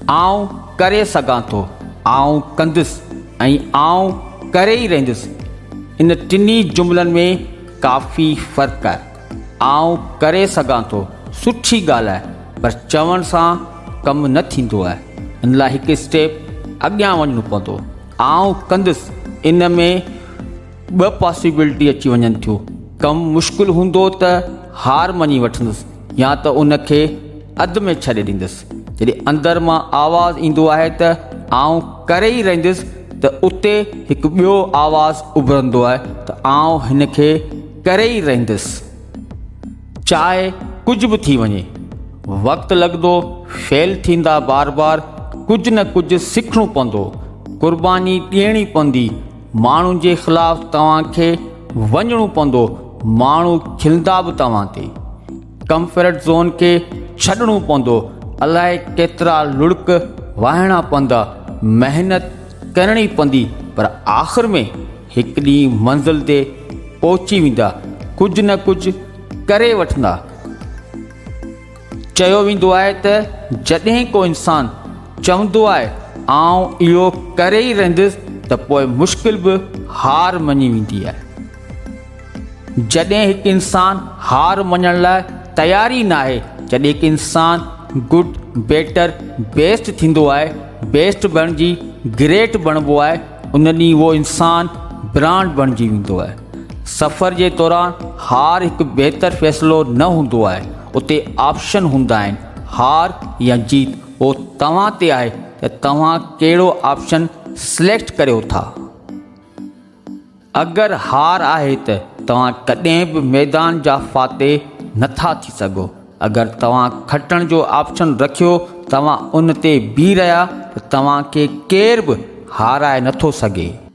آئون ڪري سگهان ٿو، آئون ڪندس ۽ آئون ڪري ئي رهندس. ان ٽنهي جملن ۾ ڪافي فرق آهي. آئون ڪري سگهان ٿو سٺي ڳالهه آهي پر چوڻ سان ڪم نه ٿيندو آهي. ان لاء هڪ اسٽيپ اڳيان وڃڻو پوندو. آئون ڪندس ان ۾ ٻه پاسيبلٽي اچي وڃن ٿيون. ڪم مشڪل هوندو ته هار مڃي وٺندس يا ته ان کي اڌ ۾ ڇڏي ڏيندس. جڏهن اندر مان آواز ايندو آهي ته آئون ڪري ئي رهندس ته اتي هڪ ٻيو آواز اڀرندو آهي ته آئون هن کي ڪري ئي رهندس. چاهي ڪجهه به ٿي وڃي. وقت لڳندو، فيل ٿيندا بار بار، ڪجهه نه ڪجهه سکڻو پوندو، قرباني ڏيڻي پوندي، ماڻهن جي خلاف توهان کي وڃڻو پوندو، ماڻهو کلندا به توهان تي. ڪمفرٽ زون کي ڇڏڻو پوندو، الائي ڪيترا لڙڪ وهائڻا پوندا، محنت ڪرڻي پوندي پر آخر ۾ هڪ ڏينهن منزل تي پهچي ويندا، ڪجهه نه ڪجهه ڪري وٺندا. چيو ويندو آهي ته جڏهن ڪو انسان چوندو آهي آئون اهو ڪري ئي رهندس ته پوء مشڪل به هار مڃي ويندي آهي. جڏهن هڪ انسان هار مڃڻ لاء تيار ئي ناهي، جڏهن هڪ انسان گڊ، بيٽر، بيسٽ ٿيندو آهي، بيسٽ بڻجي گريٽ بڻبو آهي، ان ڏينهن اهو انسان برانڊ بڻجي ويندو آهي. سفر جي دوران هار هڪ بهتر فيصلو نه هوندو آهي، اتي آپشن هوندا آهن، هار يا جيت، اهو توهان تي آهي ته توهان ڪهڙو آپشن سليڪٽ ڪريو ٿا. اگر هار آهي ته توهان ڪڏهن به ميدان جا فاتح نٿا ٿي سگهو. اگر توهان کٽڻ جو آپشن رکيو توهان ان تي بيهي رهيا ته توهان کي ڪير به هارائي نٿو سگهي.